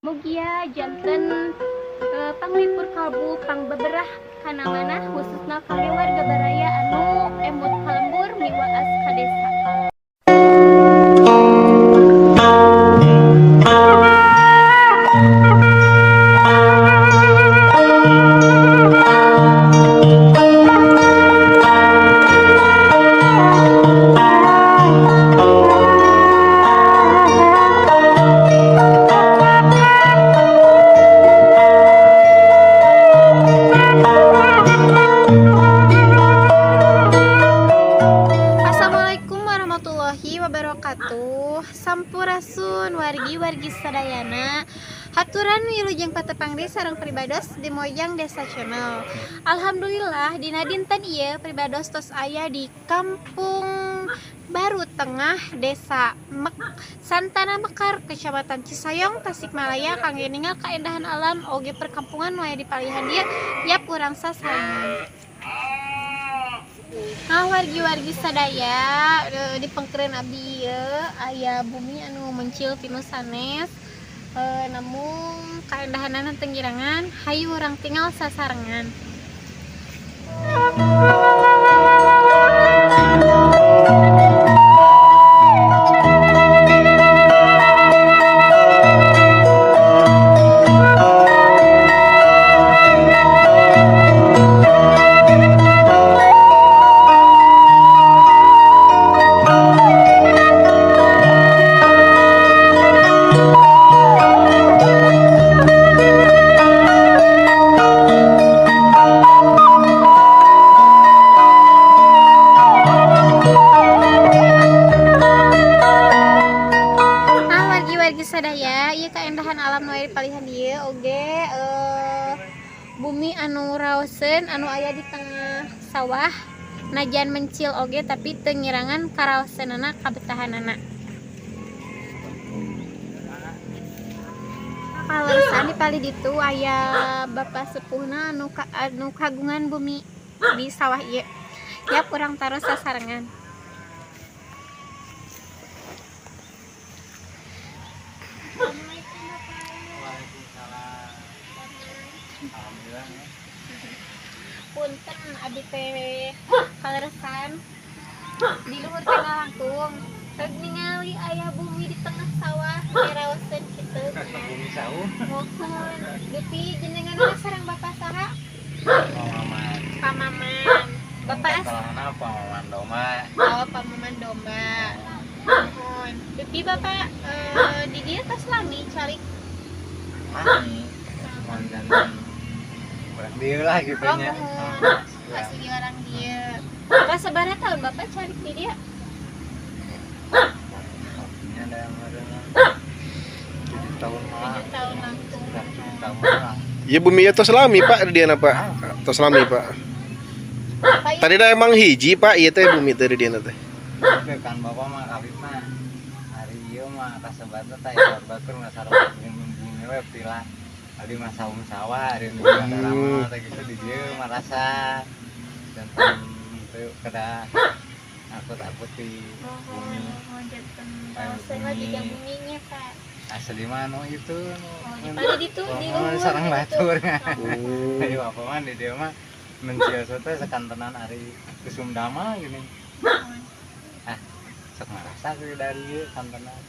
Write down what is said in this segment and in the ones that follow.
Mugia janten panglipur kalbu pangbeberah kana manah khususna kangge warga baraya anu emut ka lembur miwaas ka desa. Assalamualaikum warahmatullahi wabarakatuh. Sampurasun wargi-wargi sadayana. Haturan wilujeng patepang deui sareng pribados di Mojang Desa Channel. Alhamdulillah dina dinten ieu pribados tos aya di Kampung Baru Tengah, Desa Santana Mekar, Kecamatan Cisayong, Tasikmalaya kangge ningal kaendahan alam oge perkampungan nu aya di palihan dieu yap urang sasarengan. Nah, wargi-wargi sadaya, di pengkereun abdi ieu aya bumi anu mencil ti nu sanes, namun kaendahanana teu ngirangan, hayu urang tinggal sasarengan. Nah, wargi-wargi sadaya, ieu kaendahan alam nu aya di palihan dieu oge bumi anu raoseun anu aya di tengah sawah. Najan mencil oge tapi teu ngirangan karaoseunana kabetahanana. Kaleresan di palih ditu aya bapak sepuhna anu kagungan bumi di sawah ieu. Yap urang taros sasarengan. Assalamualaikum Bapak. Waalaikumsalam. Alhamdulillah ya. Punten abdi teh kaleresan di luhur teh ngalangkung. Rek ningali aya bumi di tengah sawah raoseun kitu nya. Bumi saung. Mohon dupi jenengan sareng bapak saha? Pamaman. Pamaman. Bapak as Kalahna pamaman domba. Oh, pamaman domba. Mohon. Dupi bapak di dieu tos lami calik? Lami. Mohon janten urang dieu lah gitu Oh, nya. mohon. Asli orang dieu. Bapak sabaraha tahun bapak calik di dieu? Nya ada yang 7 tahun malah. 7 tahun langsung. Sekitar 7 tahun lah. Ya bumi tos lami Pak di dieu Pak. Tos lami Pak. Bapak Tadi dah emang hiji Pak, ieu teh bumi teh di dieu teh. Oke kan bapak mah kawit mah hari ieu mah kasebatna teh aya batur mah sarua bumi bumi we pila. Abdi mah saung sawah ari nu ada teh gitu di dieu mah rasa janten teu kedah akut-akut di bumi. Mohon janten raoseun lah jiga buminya Pak. Asli mah nu itu nu Oh, di palih ditu di oh, luhur sareng gitu. batur. Oh. Ayo apa mah di dieu mah mencios teh sakantenan ari kusum dama gini. Ah, sok marasa ge dari ieu kantenan.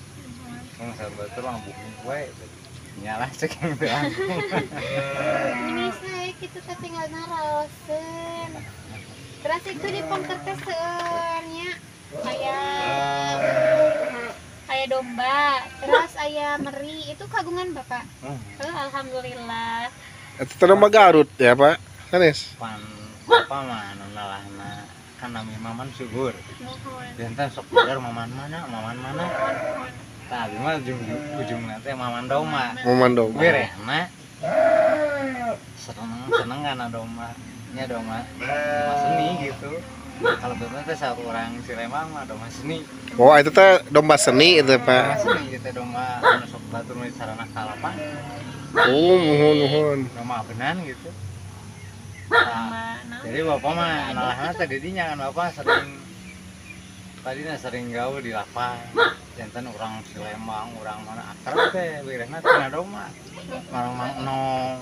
Mun sabatur mah bumi we. Nyalah cek yang teu langkung. Ini saya kitu teh tinggal naraoseun. Terus itu di pengker teh seueur nya. Aya aya domba, terus aya meri, itu kagungan Bapak. Oh, alhamdulillah. Eta teh domba Garut ya Pak. Sanes. Pan apa mah anu nalahna kan nami Maman Subur. Mohon. Janten sok bener maman mana, maman mana. Tah abdi mah ujung ujungna teh maman domba. Maman domba. Wirehna seneng seneng kana domba. Nya domba domba seni gitu. Kalau betul teh satu orang Ciremang mah domba seni. Oh, itu teh domba seni itu Domba Pak. seni gitu domba anu sok batur nu sarana kalapan. Oh, muhun muhun. Domba abenan gitu. Nah, Domba naon? jadi bapak mah nalahna teh di dinya kan bapak sering Tadina sering gaul di lapang. Janten urang Cilembang, urang mana akrab teh wirehna tina domba. Marang Mang Enong.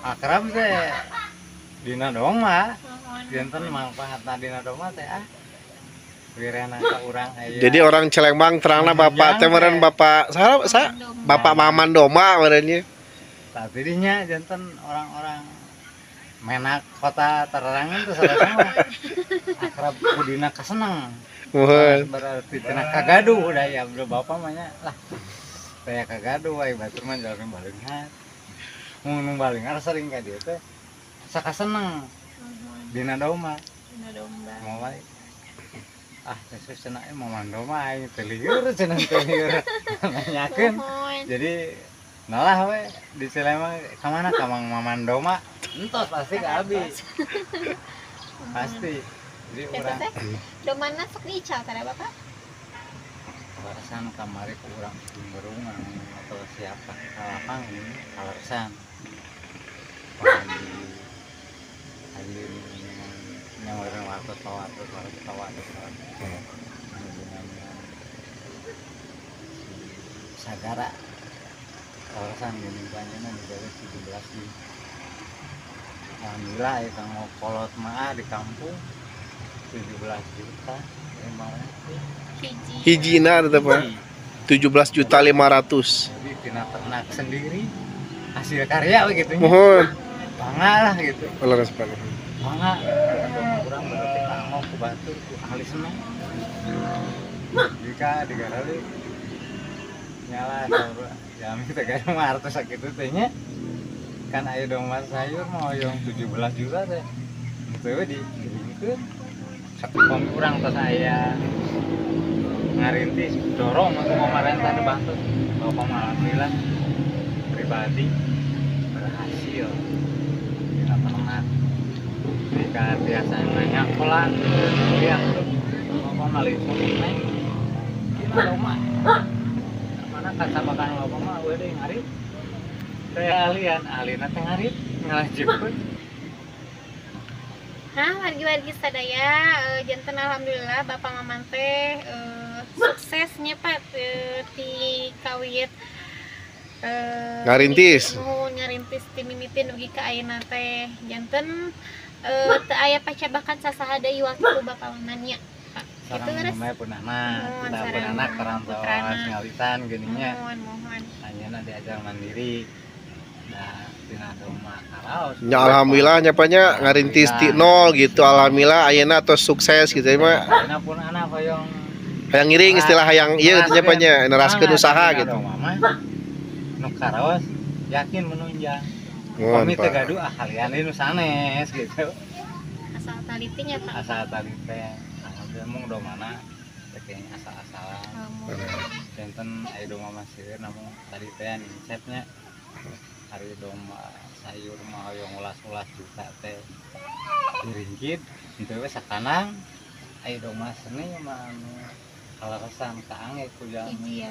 Akrab teh dina domba. Janten mangfaatna dina domba teh ah. Wirehna ka urang aya. Jadi orang Cilembang terangna bapak teh meureun bapak sa bapak Maman Doma meureun nya. Tah tidinya janten orang-orang menak kota tererangan tuh sama akrab kudina kaseneng. Muhun. Berarti tina kagaduh udah ya bro bapak mah nya lah. Taya kagaduh we batur mah jalmi baleunghar. Mun nu baleunghar sering ka dieu teh sakaseneng dina domba. Dina domba. Mulai ah geus cenah Maman Doma aing teu lieur cenah teu lieur. Nanyakeun. Jadi nalah we di Cilembang ka mana ka Mang Maman Doma entos pasti ka abi. Pasti. Jadi urang domana sok diical tara Bapak? Kaleresan kamari ku urang Sumberungan atau siapa kalapang ini kaleresan. Haji nyawaran waktu tawatur waktu tawatur Sagara kaleresan gini banyaknya digawe 17 di alhamdulillah ya kanggo kolot mah di kampung 17 juta hiji hijina teh Pak 17.500.000. Jadi tina ternak sendiri hasil karya begitu. Mohon bangga lah gitu. Leres Pak. Bangga kurang berarti kanggo ku batur ku ahli seneng. Jika digarali nyala saur jami teh gaduh mah artos sakitu teh nya. Kan aya domba sayur mau yang 17 juta teh. Henteu we digiringkeun. Sakupami urang tos aya ngarintis dorong untuk pemerintah dibantu. Bapak mah alhamdulillah pribadi berhasil dina ternak. Jika biasa nanya pola lihat bapak mah langsung naik dina domba. Mana kacabakan bapak mah eueuh deui ngarit. Teh ahlian, ahlina teh ngarit ngalajengkeun. Hah, wargi-wargi sadaya janten alhamdulillah Bapak Maman teh suksesnya Pak ti kawit ngarintis. Nuhun ngarintis ti mimiti dugi ka ayeuna teh janten teu aya pacabakan sasaha deui waktu Bapak Maman nya. Pak. Kitu leres. Sareng punana, kita punana karantos ngalitan geuning nya. Mohon, mohon. Anjeunna diajar mandiri. Nah, tina domba karaos. Ya alhamdulillah nya Pak nya ngarintis ti nol gitu alhamdulillah ayeuna tos sukses gitu mah. Ayeuna pun anak hoyong hayang ngiring istilah hayang ieu gitu nya Pak nya neraskeun usaha gitu. Nu karaos yakin menunjang. Kami teu gaduh ah kalian nu sanes gitu. Asal talitinya Pak. Asal talite. Alhamdulillah mung domana teh asal-asalan. Janten aya domba mah seueur namun tadi teh incepnya hari domba sayur mah hoyong ulas-ulas juta teh diringkit henteu we sakanang aya domba seni mah anu kaleresan kaange ku jalmi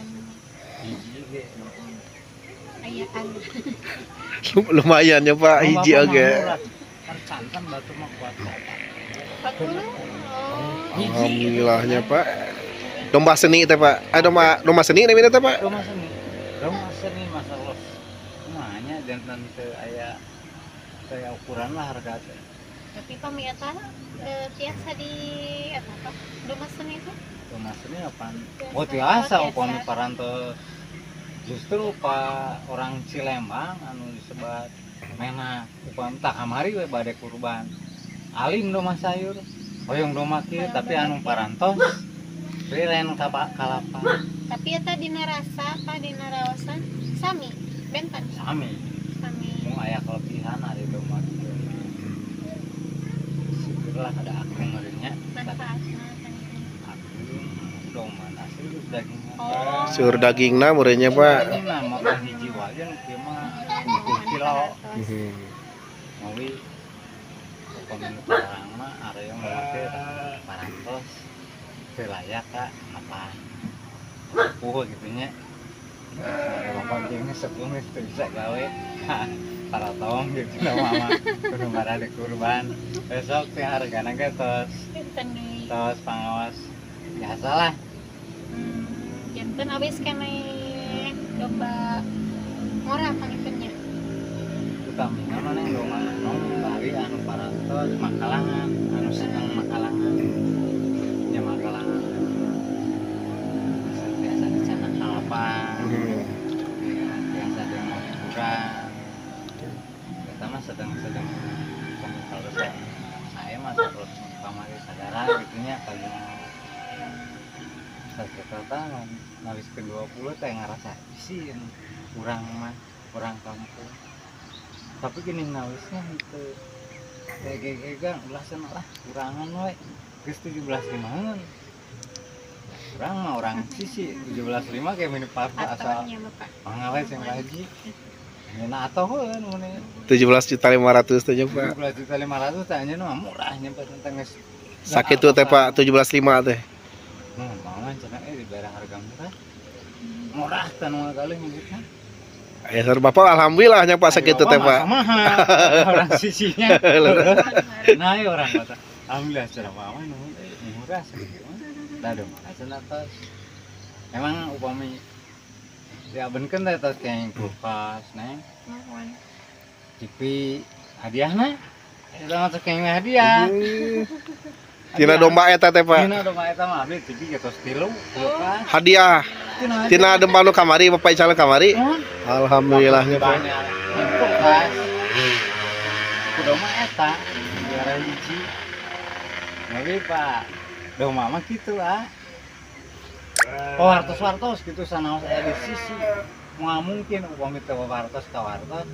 hiji ge ayaan lumayan ya Pak hiji oge kan canten batu mah kuat 40. Alhamdulillahnya Pak domba seni teh Pak domba domba seni namanya teh Pak domba seni domba seni masalah kumanya janten teu aya teu ukuran lah harga teh. Tapi pami eta tiasa di eta apa domba seni itu? Domba seni apaan? Oh tiasa upami parantos justru pak orang Cilembang anu disebat menak upami tak kamari we bade kurban. Alim domba sayur, hoyong domba kieu tapi anu parantos liren ka kalapa. Tapi eta dina rasa apa dina raosan sami benten sami sami mung aya kelebihan ari domba kieu. Syukurlah ada akung meureunnya manfaatna akung domba nasi dagingna. Oh. Seur dagingna meureunnya Pak. Dagingna mah hiji wae nu kieu mah 10 kilo. Mawi upami nu parang mah area mah parantos teu layak ka apa. Puh gitu nya. Bapak jeung sepuh geus teu bisa gawe. Para tong gitu mama kudu marade kurban. Besok teh hargana ge tos benten deui. Tos pangawas biasalah. Janten awis keneh domba ngora pangintennya. Utamina mah neng domba anu bari anu parantos makalangan, anu seneng makalangan. Nya makalangan. Biasa dicanak kalapa. Ya, biasa dia mau hiburan. Kita mah sedang-sedang kalau saya mah terus kamari sadara gitunya kalau sakitu nawis ke 20 teh ngarasa isin urang mah urang kampung. Tapi gini nawisnya henteu gegegegan ulah cenah lah kurangan we geus 17.5-an. Urang mah urang sisi 17.5 kayak mini parta asal mangga we sing haji. Nyeuna atoheun mun 17.500.000 teh Pak. 17.500.000 teh anjeun mah murah nya Pak tentang geus sakitu teh Pak 17.5 teh. Mangan cenah dibere harga murah. Murah teh nu kali nyebutna. Ya sar Bapak alhamdulillah nya Pak sakitu teh Pak. Orang sisinya. Nah, ya orang kata alhamdulillah cenah mah murah sakitu mah. Da mah cenah tos. Emang upami diabenkeun teh tos kenging kulkas neng. TV hadiahna eta mah tos kenging hadiah. Tina domba eta teh Pak. Tina domba eta mah abdi TV geus 3 kulkas. Hadiah. Tina domba nu kamari Bapak ical kamari. Alhamdulillahnya Pak. Kulkas. Ku domba eta juara hiji. Tapi Pak, domba mah kitu ah. Oh wartos-wartos gitu sanaos aya di sisi. Moal mungkin upami teu wartos ka wartos.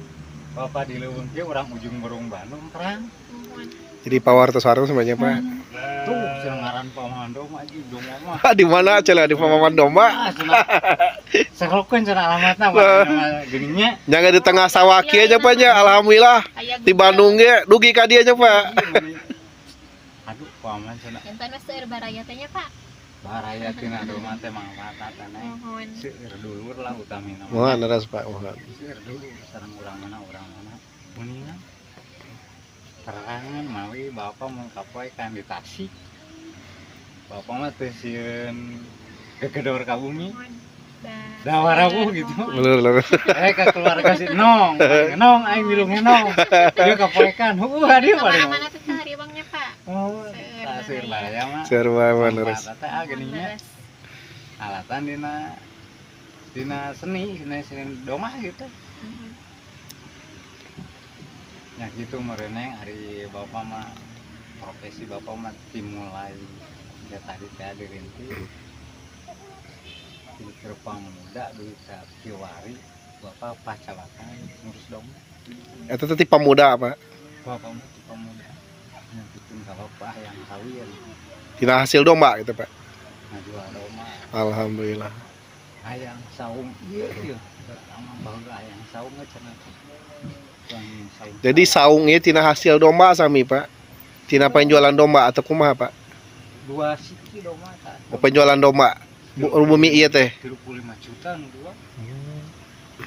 Bapak di leuweung kieu urang ujung Berung Bandung terang. Jadi pawartos-wartos semuanya Pak. Tuh cenah ngaran Paman Domba anjing domba mah. Di mana cenah di Paman Domba? Serokeun cenah alamatna geuning nya. Nyaga di tengah sawah kieu nya Pak nya. Alhamdulillah. Di Bandung ge dugi ka dieu nya Pak. Aduh paman cenah. Jantan mah seueur baraya teh nya Pak. Baraya tina domba teh mangfaat teh neng. Seueur dulur lah utamina. Mohon leres Pak, mohon. Seueur dulur sareng urang mana kuningan. Terangan mawi bapak mun kapoe kan di Tasik. Bapak mah teu sieun gegedor ka bumi. Da warabuh gitu. Bener. Ka keluarga si Nong, Nong aing milu ngenong. Ieu kapoekan. Heueuh hadieu paling. Mana teh hariwangnya Pak? Oh, seueur baraya mah. Seueur bae leres. Teh geuning nya. Alatan dina seni, dina seni domah gitu. Ya gitu mereneng hari bapak mah profesi bapak mah dimulai ya tadi teh dirinti di pemuda duit kiwari bapak pacawakan ngurus domba. Eta teh pemuda Pak? Bapak mah ti pemuda nyampikeun ka bapak hayang kawin. Tina hasil domba gitu Pak? Ngajual domba. Alhamdulillah. Hayang saung ieu ieu baheula hayang saung cenah. Jadi saung ieu tina hasil domba sami Pak? Tina penjualan domba atau kumaha Pak? Dua siki domba tah. Oh, penjualan domba. Bumi ieu teh 35 juta nu dua.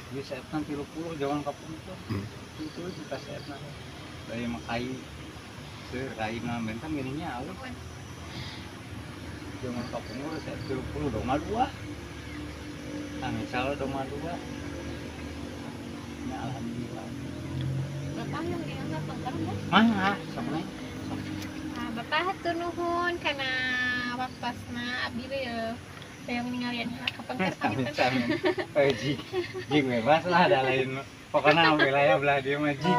Ieu saetna 30 jangan kapungkur. 30 juta saetna. Dari mah kai. Seueur kai mah bentang geuning nya alus. Jangan kapungkur saet 30 domba dua. Nah, misalnya domba dua. Ya alhamdulillah. Bapak yang dianggap pengker ya? Mangga, sok neng. Nah, Bapak hatur nuhun kana waktosna abdi we yang ningalian kapengker amin. Jig bebas lah ada lain. Pokoknya wilayah belah dia mah jig.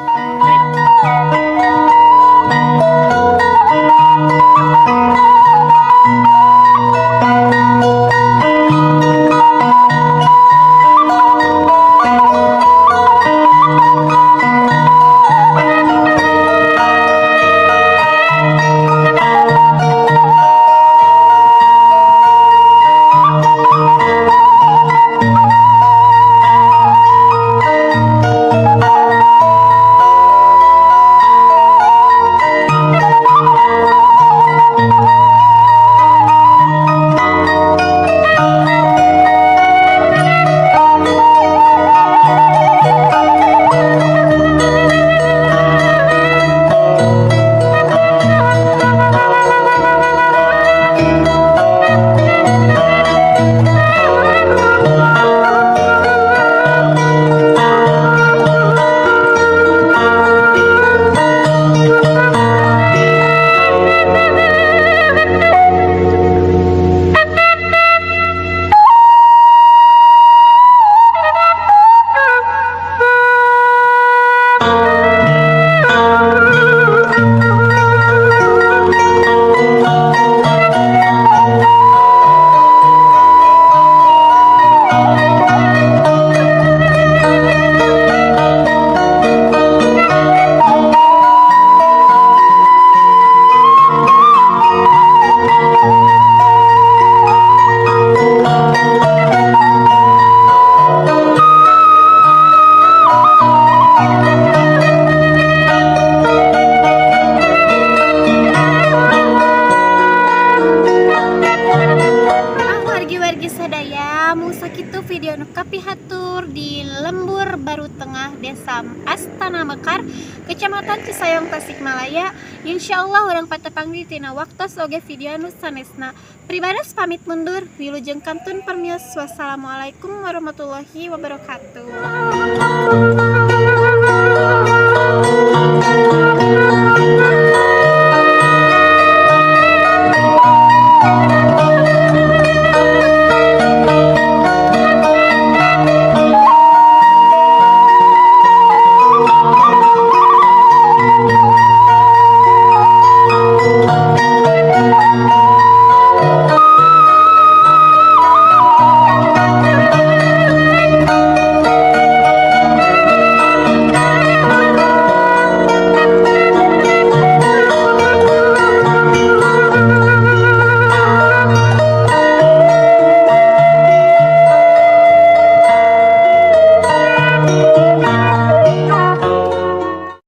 Lembur Baru Tengah, Desa Astana Mekar, Kecamatan Cisayong, Tasikmalaya. Insya Allah urang patepang di tina waktos oge video anu sanesna. Pribados pamit mundur, wilujeng kantun permios. Wassalamualaikum warahmatullahi wabarakatuh.